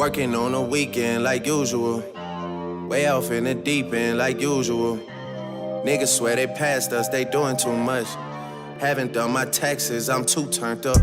Working on a weekend like usual. Way off in the deep end like usual. Niggas swear they passed us, they doing too much. Haven't done my taxes, I'm too turned up.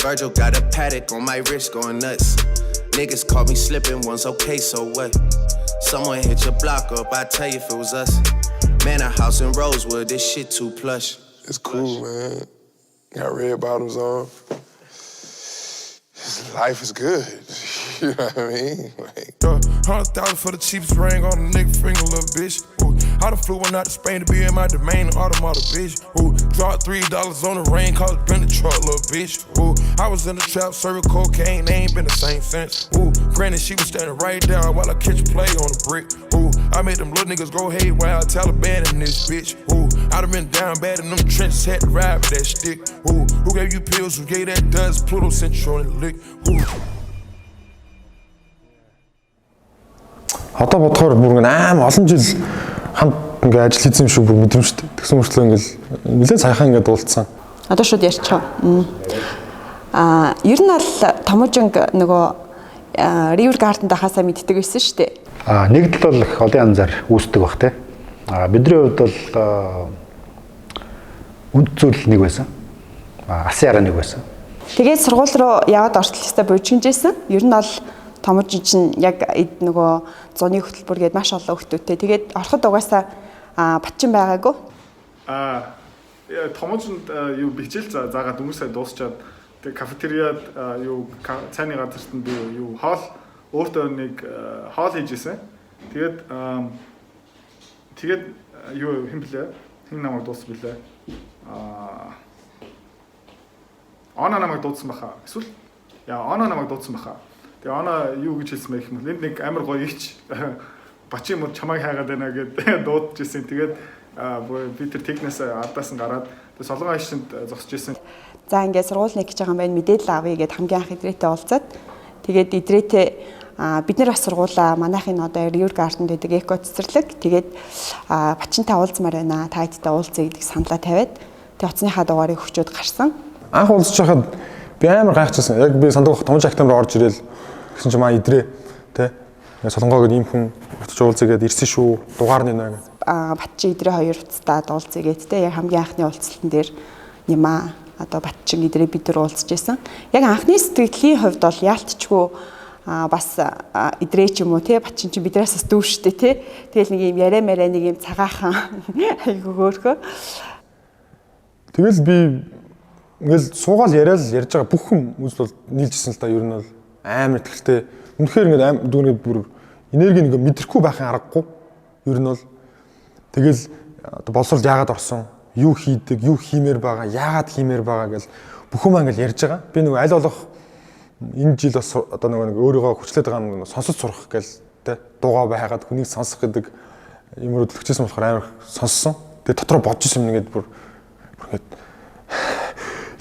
Virgil got a paddock on my wrist going nuts. Niggas caught me slipping once, okay, so what? Someone hit your block up, I tell you if it was us. Man, a house in Rosewood, this shit too plush. It's cool, man. Got red bottoms on. Life is good. You know what I mean? Like, 100,000 for the cheapest ring on a nigga finger, little bitch. Ooh, I done flew one out to Spain to be in my domain, automata, bitch. Ooh, dropped $3 on the rain, cause been the truck, little bitch. Ooh, I was in the trap, serving cocaine, they ain't been the same since. Ooh, granted, she was standing right there while I catch a play on the brick. Ooh, I made them little niggas go haywire, Taliban in this bitch. Ooh, I done been down bad in them trenches, had to ride with that stick. Ooh, who gave you pills? Who gave that dust? Pluto sent you on the lick. Ooh. Одоо бодохоор бүр ингэ аим олон жил хамт ингээ ажил хийсэн юм шиг бүр мэдрэмжтэй. Тэгсэн мөртлөө ингээл нэлээд саяхан ингээ дуулцсан. Одоо шууд ярьчих. Аа, ер нь бол Томужинг нөгөө River Garden дахаасаа мэддэг байсан шүү дээ. Аа, нэгдэл бол их олон янзаар үүсдэг бах те. Аа, бидний хувьд бол үнд зүйл нэг байсан. Аа, алсын яраа нэг байсан. Тэгээд сургууль руу яваад ортол ёстой бужигнжсэн. Ер нь бол Томужин чинь яг эд нөгөө зуны хөтөлбөр гээд маш олон хүүхдүүдтэй. Тэгээд ороход угаасаа Батчин байгаагүй. Аа, Томужинд юу хичээл заагаад өнгө сая дуусчаад тэг кафетериад юу цайны газарт нь би юу хоол өөртөө нэг хоол хийж исэн. Тэгээд тэгээд юу хэн блэ? Хэн намайг дуудсан блэ? Аа, Она намайг дуудсан баха. Эсвэл яа Она намайг дуудсан баха. Тэгээ Она юу гэж хэлсэн бэ гэх юм бол энд нэг амар гоё ич Бачин мод чамайг хайгаад байна гэд дуудаж исэн. Тэгээд би тэр технээс ардаас нь гараад тэгээ Солонгон ишинд зогсож исэн. За ингээд сургууль нэг гэж байгаа юм байна. Мэдээлэл авъя гэд хамгийн анх идрээтэй уулзаад тэгээд идрээтэй бид нар бас сургуулаа манайхын одоо River Garden гэдэг эко цэцэрлэг. Тэгээд Бачинтай уулзмаар байна. Та хэдтэй уулзъя гэдэг саналаа тавиад тэгээд утасныхаа дугаарыг өгчөөд гарсан. Анх уулзч байхад би амар гайхчихсан. Яг би санддаг Томж актам руу орж ирээл гэсэн чинь маа идрээ тэ. Солонгоо гэдэг ийм хүн очиж уулзъя гэдээ ирсэн шүү. Дугаар нь нэ гэдэг. Аа, Батчин идрээ хоёр уцтаад уулзъя гэд тэ. Яг хамгийн анхны уулзалтан дээр Нима одоо Батчин идрээ бид нар уулзж байсан. Яг анхны сэтгэлийн хувьд бол яалтчгүй бас идрээ ч юм уу те Батчин чинь биднээс бас дүү штэ те. Тэгэл нэг юм яриа мараа нэг юм цагаахан айгу хөөрхөө. Тэгэл би ингээл суугаал яриад л ярьж байгаа бүх юм үзэл бол нийлжсэн л та ер нь бол амар ихтэй. Үнэхээр ингээд аим дүүнээ бүр энерги нэг мэдрэхгүй байхын аргагүй. Ер нь бол тэгэл одоо боловсрол яагаад орсон, юу хийдэг, юу хиймээр байгаа, яагаад хиймээр байгаа гэл бүх юм ингээл ярьж байгаа. Би нэг аль болох энэ жил бас одоо нэг өөрийгөө хүчлээд байгаа юм сонсож сурах гэл тэ дуугаа байгаад хүнийг сонсох гэдэг юмэр хөдөлгөжсэн болохоор амар сонссон. Тэгээ дотроо бодож исэн юм ингээд бүр ингээд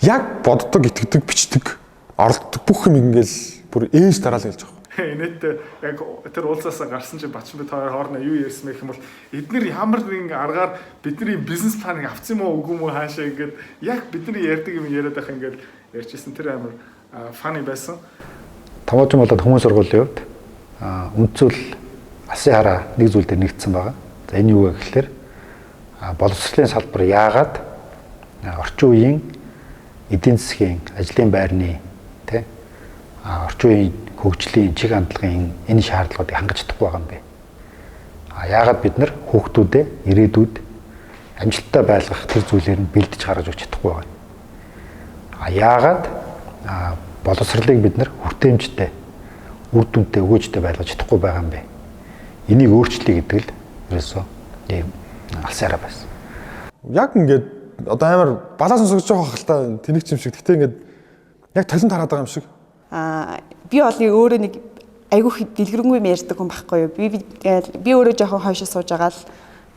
яг боддог, итгэдэг, бичдэг, оролддог бүх юм ингээл бүр ээж дараал хэлж байгаа. Инээдтэй яг тэр уулзаасаа гарсан чинь Батчин бид хоёр хоорондоо юу ярьсан бэ гэх юм бол эднэр ямар нэгэн аргаар бидний бизнес планыг авсан юм уу үгүй юм уу хаашаа ингээд яг бидний ярьдаг юм яриад байх ингээд ярьжсэн тэр амар funny байсан. Томоочин болоод хүмүүн сургуулийн хувьд үнд зүйл алсын хараа нэг зүйл дээр нэгдсэн байгаа. За энэ юу вэ гэхлээр боловсролын салбар яагаад орчин үеийн эдийн засгийн, ажлын байрны тэ орчин үеийн хөгжлийн чиг хандлагын энэ шаардлагуудыг хангаж чадахгүй байгаа юм бэ? А яагаад бид нар хүүхдүүдээ ирээдүйд амжилттай байлгах тэр зүйлээр нь бэлдэж гаргаж өгч чадахгүй байгаа юм? А яагаад боловсролыг бид нар хүртээмжтэй, үр дүнтэй, өгөөжтэй байлгаж чадахгүй байгаа юм бэ? Энийг өөрчлөе гэдэг л ерөөсөө ийм алсын хараа байсан. Яг ингээд одоо амар балаа сонсогдож байгаа хэл та тэнэг юм шиг. Гэтэ ингээд яг толон тараад байгаа юм шиг. Аа, би бол нэг өөрөө нэг айгүйх дэлгэрэнгүй юм ярьдаг хүн байхгүй юу. Би өөрөө жоохон хойшоо сууж байгаа л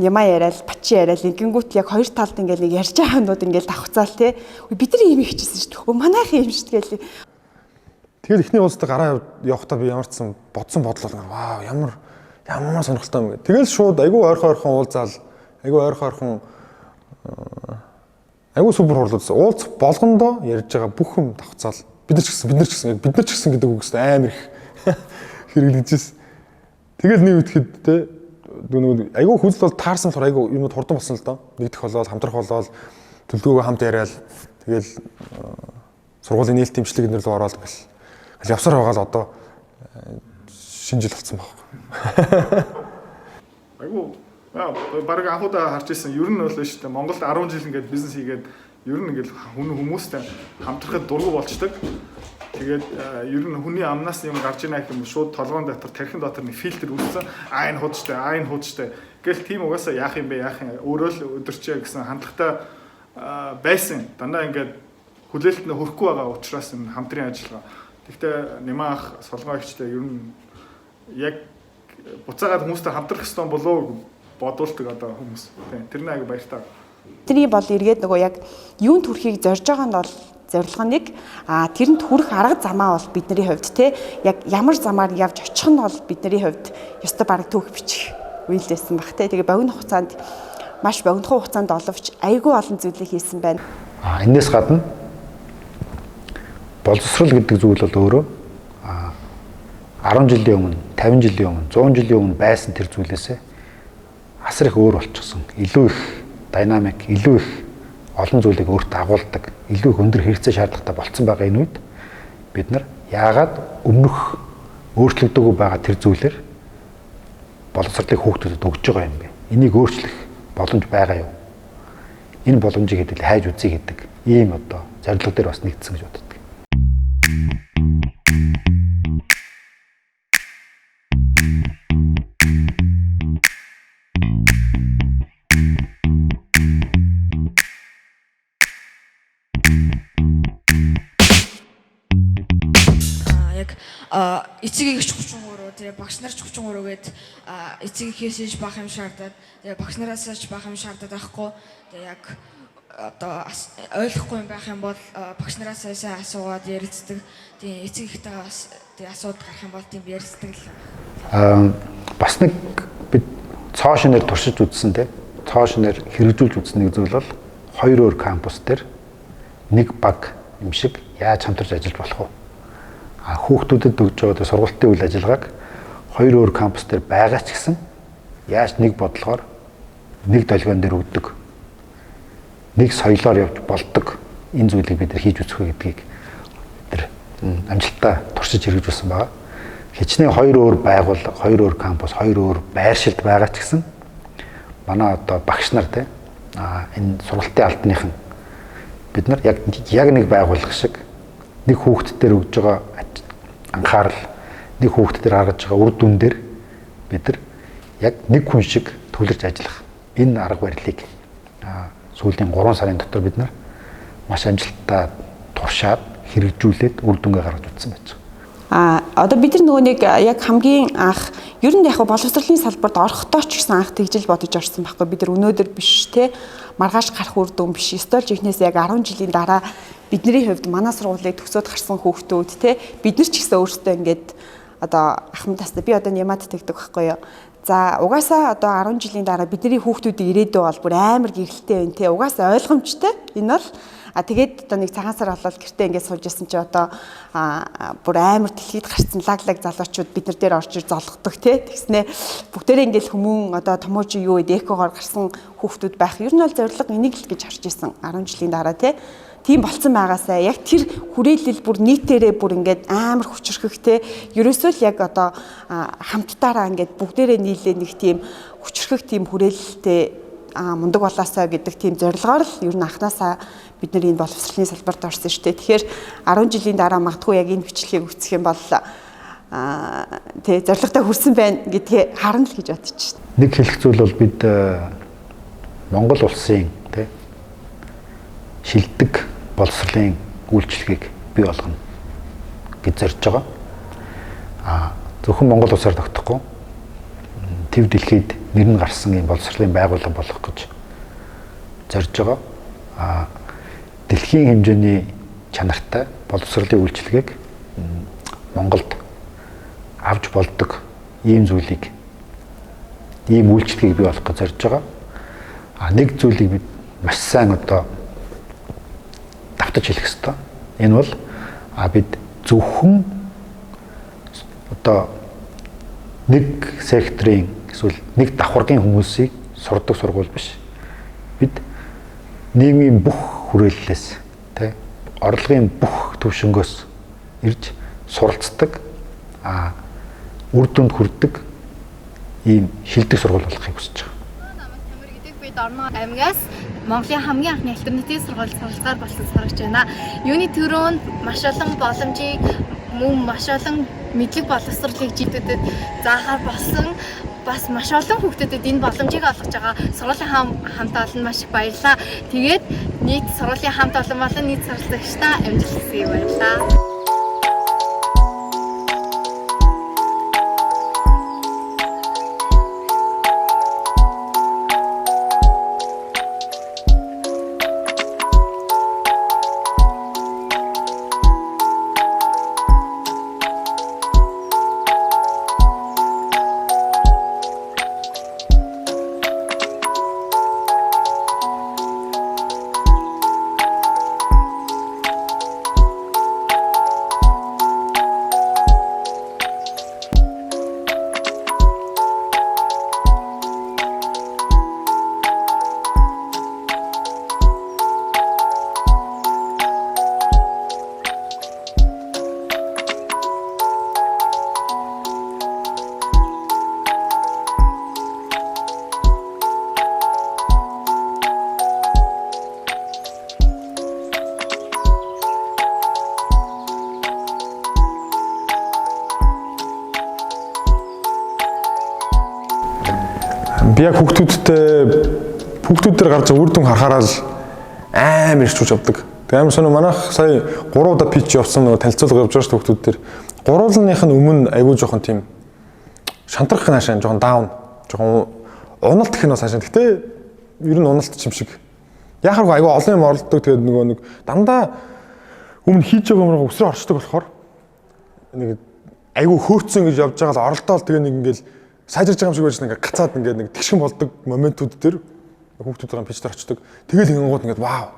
Нима яриад, Бачи яриад, ингэнгүүт яг хоёр талд ингээл нэг ярьж байгаа юмнууд ингээл давхцаал те. Бид нар ийм их хичээсэн шүү дээ. Өө манайх юм шүү дээ гэл. Тэгэл эхний уулзалтаа гараа явахдаа би ямар ч сан бодсон бодол бол вау ямар ямар сонирхолтой юм гэ. Тэгэл шууд айгүй ойрхон уулзаал, айгүй ойрхон айгүй супер хурлууд уулзах болгондоо ярьж байгаа бүх юм давхцаал. Бид нар ч гэсэн бид нар ч гэсэн бид нар ч гэсэн гэдэг үгс амар их. Хэрэглэжсэн. Тэгэл нэг үтгэхэд те нөгөө айгүй хүзэл бол таарсан болохоор айгүй юмуд хурдан болсон л доо. Нэгдэх болоод хамтрах болоод төлөвлөгөөгөө хамт яриад тэгэл сургуулийн нээлт дэмжлэг энэ рүү ороод гэл. Явсаар байгаа л одоо шинэ жил болсон байхгүй. Айгүй баг анхудаа харж ирсэн. Ер нь бол шүү дээ. Монголд 10 жил ингээд бизнес хийгээд ер нь ингээд хүмүүстэй хамтрахад дургу болчдөг. Тэгээд ер нь хүний амнаас юм гарч ийнэ гэх юм шууд толгоон дотор, тархин дотор нэг фильтр үүссэн. Аа энэ худалтай, аа энэ худалтай. Гэл тийм угаасаа яах юм бэ, яах юм. Өөрөө л өдөрчээ гэсэн хандлагатай байсан. Дандаа ингээд хүлээлт нь хөрөхгүй байгаа учраас энэ хамтрын ажиллагаа. Тэгтээ Нямаа ах Солгоо эгчтэй ер нь яг буцаагаад хүмүүстэй хамтрах ёстой болов уу бодуулдаг одоо хүмүүс. Тийм. Тэр нь аяг баяртай. Тэрний бол эргээд нөгөө яг юунд хүрэхийг зорж байгаа нь бол зорилго нэг, а тэрэнд хүрэх арга замаа бол бидний хувьд те яг ямар замаар явж очих нь бол бидний хувьд ёстой бараг түүх бичих үйл байсан баг те. Тэгээ богино хугацаанд маш богинохон хугацаанд оловч айгүй олон зүйлийг хийсэн байна. А энэс гадна боловсрал гэдэг зүйл бол өөрөө 10 жилийн өмнө, 50 жилийн өмнө, 100 жилийн өмнө байсан тэр зүйлээсээ асар их өөр болчихсон. Илүү их динамик, илүү их олон зүйлийг өөртөө агуулдаг, илүү их өндөр хэрэгцээ шаардлагатай болцсон байгаа энэ үед бид нар яагаад өмнөх өөрчлөгдөөгүй байгаа тэр зүйлээр боловсролыг хүүхдүүдэд өгж байгаа юм бэ? Энийг өөрчлөх боломж байгаа юу? Энэ боломжийг хэдэл хайж үзье гэдэг ийм одоо зорилго дээр бас нэгдсэн гэж боддог. Эцэг их 33, тэгээ багш нар ч 33 гээд эцэг ихээс бах юм шаардаад, тэгээ багш нараас ч бах юм шаардаад байхгүй. Тэгээ яг одоо ойлгохгүй юм байх юм бол багш нараас сайн асуугаад ярилцдаг. Тэгээ эцэг ихтэй бас тэгээ асуудал гарах юм бол тийм ярилцдаг л. Бас нэг бид цоо шинээр туршиж үзсэн те. Цоо шинээр хэрэгжүүлж үзсэн нэг зүйл бол хоёр өөр кампус дээр нэг баг юм шиг яаж хамтарч ажиллаж болох вэ? Хүүхдүүдэд өгж байгаа сургалтын үйл ажиллагааг хоёр өөр кампус дээр байгаа ч гэсэн яаж нэг бодлогоор нэг долгион дээр өгдөг, нэг соёлоор явж болдог энэ зүйлийг бид нар хийж үзэх вэ гэдгийг бид нар амжилттай туршиж хэрэгжүүлсэн байгаа. Хичнээн хоёр өөр байгууллага, хоёр өөр кампус, хоёр өөр байршилд байгаа ч гэсэн манай одоо багш нар те энэ сургалтын албаныхан бид нар яг нэг байгууллага шиг нэг хүүхд дээр өгж байгаа анхаарал, нэг хүүхд дээр гаргаж байгаа үр дүн дээр бид нар яг нэг хүн шиг төвлөрч ажиллах энэ арга барилыг сүүлийн 3 сарын дотор бид нар маш амжилттай туршаад хэрэгжүүлээд үр дүнгээ гаргаж үзсэн байж байгаа. А одоо бид нар нөгөө нэг яг хамгийн анх ер нь яг боловсролын салбарт орохдоо ч гэсэн анх тэгжил бодож орсон байхгүй. Бид нар өнөөдөр биш те маргааш гарах үр дүн биш. Ёстой л жихнээс яг 10 жилийн дараа бидний хувьд манай сургуулийг төгсөөд гарсан хүүхдүүд те бид нар ч гэсэн өөрсдөө ингээд одоо ахмадастай би одоо Нямаад тэгдэг байхгүй юу. За угаасаа одоо 10 жилийн дараа бидний хүүхдүүдийн ирээдүй бол бүр амар гэрэлтэй байна те. Угаасаа ойлгомжтой. Энэ бол тэгээд одоо нэг цагаан сар болол гэртээ ингээд сууж исэн чи одоо бүр амар дэлхийд гарцсан лаг лаг залуучууд бид нар дээр орж ир золгодог те. Тэгснэ бүгдээрээ ингээд хүмүүн одоо томооч юу вэ экогоор гарсан хүүхдүүд байх. Ер нь бол зорилго энийг л гэж харж исэн 10 жилийн дараа те. Тийм болцсон байгаасаа яг тэр хүрээлэл бүр нийтээрээ бүр ингээд амар хүчрхэх те. Ерөөсөө л яг одоо хамттаараа ингээд бүгдээрээ нийлээ нэг тийм хүчрхэх тийм хүрээлэлтэй мундаг болоосаа гэдэг тийм зорилгоор л ер нь анханасаа бид нар энэ боловсролын салбарт орсон шүү дээ. Тэгэхээр 10 жилийн дараа магадгүй яг энэ бичлэгийг үзэх юм бол тэ зорилготой хүрсэн байна гэдгээ харна л гэж бодчих. Нэг хэлэх зүйл бол бид Монгол улсын тэ шилдэг боловсролын үйлчилгээг бий болгоно гэж зорж байгаа. Зөвхөн Монгол улсаар тогтохгүй төв дэлхийд нэр нь гарсан ийм боловсролын байгууллага болох гэж зорж байгаа. Дэлхийн хэмжээний чанартай боловсролын үйлчилгээг Монголд авч болдог ийм зүйлийг, ийм үйлчилгээг бий болгох гэж зорж байгаа. Нэг зүйлийг бид маш сайн одоо давтаж хэлэх ёстой. Энэ бол бид зөвхөн Одоо нэг секторын эсвэл нэг давхаргын хүмүүсийг сурдаг сургууль биш. Бид нийгмийн бүх хүрээллээс тий орлогын бүх төвшөнгөөс ирж суралцдаг, үр дүнд хүрдэг ийм шилдэг сургууль болохыг хүсэж байгаа. Намайг Тамир гэдэг, би Дорноо аймгаас Монголын хамгийн анхны альтернатив сургууль суралцгаар болсон сурагч байна. Юуны түрүүнд маш олон боломжийг мөн маш олон мэдлэг боловсролыг жидүүдэд заахаар болсон, бас маш олон хүүхдүүдэд энэ боломжийг олгож байгаа сургуулийн хамт олон маш их баярлалаа. Тэгээд нийт сургуулийн хамт олон болон нийт суралцагчдаа амжилт хүсье, баярлалаа. Би яг хүүхдүүд дээр гарч үр дүн харахаараа л амар ирч хүч авдаг. Тэгээ амар сонир, манайх сая 3 удаа pitch явсан, нөгөө танилцуулга явж байгаа шүү дээ хүүхдүүд дээр. Гурвуулных нь өмнө айгүй жоохон тийм шантрах наашаа жоохон down, жоохон уналт гэх нь бас хаашаа. Гэтэ ер нь уналт юм шиг. Яхаар айгүй олон юм оролддог. Тэгээд нөгөө нэг дандаа өмнө хийж байгаа юмраа өсрөө орчдөг болохоор нэг айгүй хөөрцөн гэж явж байгаа л оролдоол, тэгээ нэг ингээл сайжирч байгаа юм шиг байж, ингээ гацаад ингээ нэг тэгшин болдог моментууд дээр хүүхдүүд байгаа pitch дээр очдог. Тэгэл ингэнгууд ингээд вау.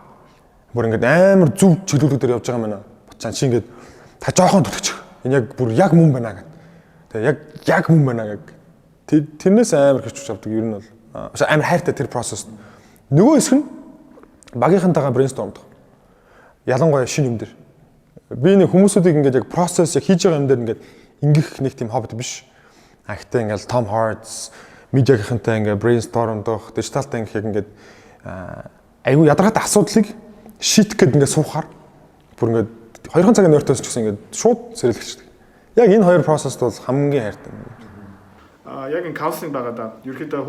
Бүр ингээд амар зөв чиглүүлэг дээр явж байгаа юм байна. Бачаан чи ингээд та жоохон түлхчих. Энэ яг бүр яг мөн байна гэд. Тэгээ яг яг мөн байна гэх. Тэрнээс амар хэрч хүч авдаг ер нь бол. Амар хайртай тэр процесс. Нөгөө хэсэг нь багийнхантайгаа brainstorm дох. Ялангуяа шинэ юм дээр. Би нэг хүмүүсүүдийг ингээд яг процесс, яг хийж байгаа юм дээр ингээд ингэх нэг тийм хобби биш. А гэхдээ ингээл Tom Hards медиагийнхантай ингээд brainstorm дох, дижиталтай ингээд яг ингээд айгүй ядаргаатай асуудлыг шийдэх гээд ингээд суухаар бүр ингээд 2 цагийн нойртоос ч гэсэн ингээд шууд сэрэлгэждэг. Яг энэ хоёр процесс бол хамгийн хайртай. А яг энэ counseling байгаа да. Ерөнхийдөө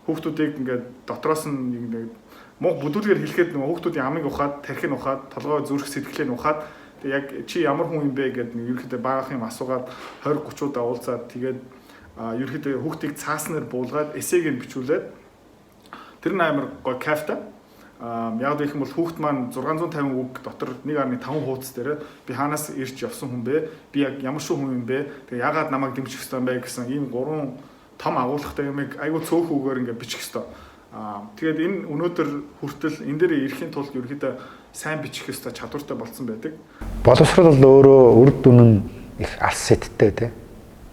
хүүхдүүдийг ингээд дотроос нь ингээд муу бүдүүлгээр хэлэхэд нөгөө хүүхдүүдийн амыг ухаад, тархийг ухаад, толгой, зүрх сэтгэлийг ухаад, тэг яг чи ямар хүн юм бэ гэдэг нэг ерөнхийдөө багах юм асуугаад 20 30 удаа уулзаад, тэгээд ерөнхийдөө хүүхдийг цааснаар буулгаад эсээг нь бичүүлээд, тэр нь амар гой кайфтай. Яг гэх юм бол хүүхд маань 650 үг дотор 1.5 хуудас дээр би хаанаас ирж явсан хүн бэ? Би яг ямар шүү хүн юм бэ? Тэгээ яагаад намайг дэмжих ёстой юм бэ гэсэн ийм гурван том агуулгатай юмыг айгүй цөөхөн үгээр ингээд бичих ёстой. Тэгээд энэ өнөөдөр хүртэл энэ дээр ирэхийн тулд ерөнхийдөө сайн бичих ёстой чадвартай болцсон байдаг. Боловсрол бол өөрөө үр дүн нь их алс сэттэй тий.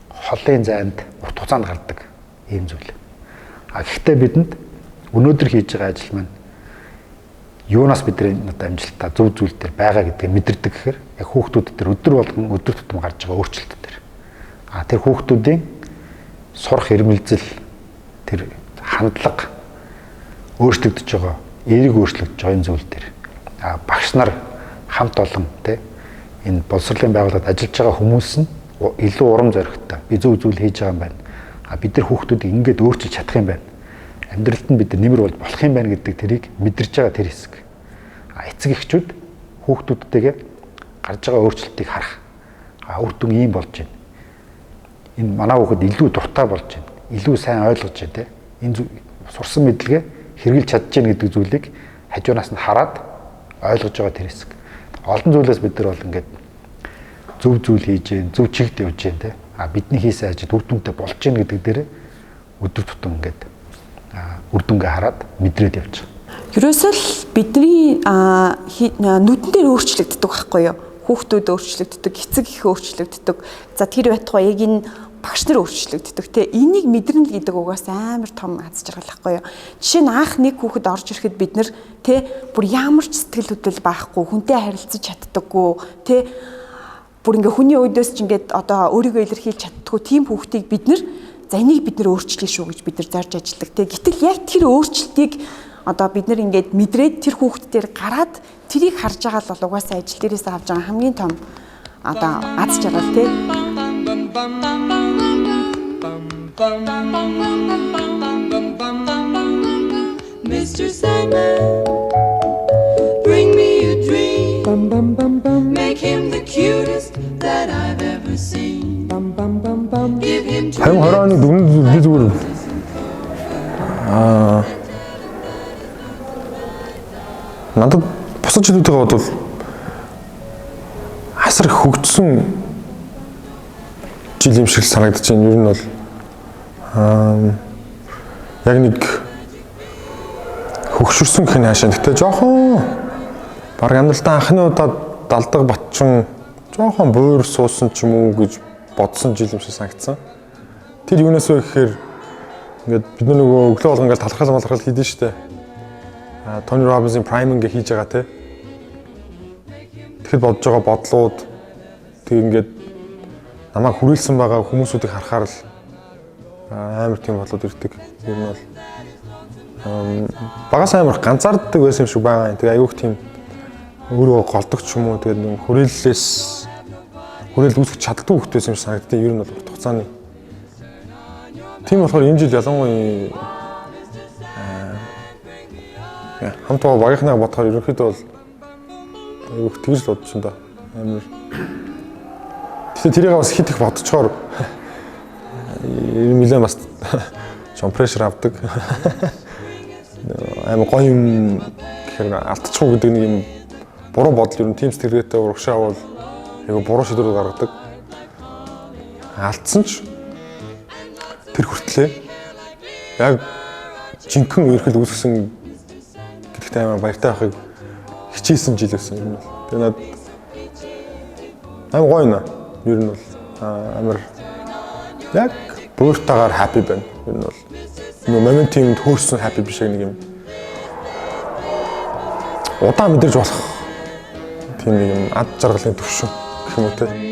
Холын зайд урт хугацаанд гардаг ийм зүйл. А гэхдээ бидэнд өнөөдөр хийж байгаа ажил маань юунаас бидний одоо амжилтаа зөв зүйл дээр байгаа гэдгийг мэдэрдэг гэхээр яг хүүхдүүд дээр өдөр болгон өдөр тутам гарч байгаа өөрчлөлт дээр. А тэр хүүхдүүдийн сурах эрмэлзэл, тэр хандлага өөрчлөгдөж байгаа, эерэг өөрчлөгдөж байгаа энэ зүйл дээр. А багш нар хамт олон тий энэ боловсролын байгууллагад ажиллаж байгаа хүмүүс нь илүү урам зоригтой. Би зөв зүйл хийж байгаа юм байна. А бид нар хүүхдүүдийг ингээд өөрчилж чадах юм байна. Амьдралд нь бид нэмэр болж болох юм байна гэдэг тэрийг мэдэрч байгаа тэр хэсэг. А эцэг эхчүүд хүүхдүүдтэйгээ гарч байгаа өөрчлөлтийг харах. А үр дүн ийм болж байна. Энэ манай хүүхэд илүү дуртай болж байна. Илүү сайн ойлгож байна те. Энэ сурсан мэдлэгээ хэрэгжилж чадж байна гэдэг зүйлийг хажуунаас нь хараад ойлгож байгаа тэр хэсэг. Олон зүйлээс бид нар бол ингээд зөв зүйл хийж гэн, зөв чигт явж гэн те. А бидний хийсэн ажил үр дүнтэй болж гэн гэдэг дээр өдөр тутам ингээд үр дүнгээ хараад мэдрээд явж байгаа. Ерөөсөө л бидний нүдэн дээр өөрчлөгддөг байхгүй юу? Хүүхдүүд өөрчлөгддөг, эцэг их өөрчлөгддөг. За тэр байтугай яг энэ багш нар өөрчлөгддөг те. Энийг мэдэрнэ л гэдэг угаас амар том аз жаргал ахгүй юу. Жишээ нь анх нэг хүүхэд орж ирэхэд бид нар те бүр ямар ч сэтгэл хөдлөл байхгүй, хүнтэй харилцаж чаддаггүй те, бүр ингээ хүний өөдөөс ч ингээд одоо өөрийгөө илэрхийлж чаддаггүй тийм хүүхдийг бид нар за энийг бид нар өөрчлөе шүү гэж бид нар зорж ажилладаг те. Гэтэл яг тэр өөрчлөлтийг одоо бид нар ингээд мэдрээд тэр хүүхд дээр гараад тэрийг харж байгаа л бол угаасаа ажил дээрээс авч байгаа хамгийн том одоо аз жаргал те. Mr. Sandman, bring me a dream. Make him the cutest that I've ever seen. Give him two 2020 оны дүгнэлт би зүгээр надад бусад жилүүдтэйгээ бодвол асар хөгжсөн жил юм шиг санагдаж байна. Ер нь бол яг нэг хөгшөрсөн гэх нь хаашаа. Гэтэ жоохон баг амьдралдаа анхны удаа Далдаг Батчин жоохон буур суусан ч юм уу гэж бодсон жил юм шиг санагдсан. Тэр юунаас вэ гэхээр ингээд бид нар нөгөө өглөө болгон ингээд талархал малархал хийдэн штэ. Тони Робинсын priming ингээ хийж байгаа те. Тэгэхэд бодож байгаа бодлууд тэг ингээд намайг хүрээлсэн байгаа хүмүүсүүдийг харахаар л амар тийм бодлууд ирдэг. Ер нь бол багаас амар ганцаарддаг байсан юм шиг байгаа. Тэгээ айгүйх тийм өөрөө голдог ч юм уу, тэгээд нэг хүрээллээс хүрээл үүсгэж чаддгүй хөлт байсан юм шиг санагддаг. Ер нь бол урт хугацааны. Тийм болохоор энэ жил ялангуяа хамт байгаа багийнхнаа бодохоор ерөнхийдөө бол айгүйх тэгж л бодож байна да. Амар. Гэхдээ тэрийг бас хит их бодцохоор ер нь нэлээд бас жон pressure авдаг. Амар гоё юм гэхээр алдчихгүй гэдэг нэг юм буруу бодол ер нь тийм сэтгэлгээтэй урагшаа бол айгүй буруу шийдвэр гаргадаг. Алдсан ч тэр хүртлээ яг жинхэнэ үерхэл үүсгэсэн гэдэгт амар баяртай байхыг хичээсэн жил байсан юм бол. Тэр над амар гоё нэ. Ер нь бол амар яг бууртаагаар happy байна. Ер нь бол нөгөө моментын хөөрсөн happy биш, яг нэг юм удаан мэдэрч болох тийм нэг юм ад жаргалын төвшин гэх юм уу те.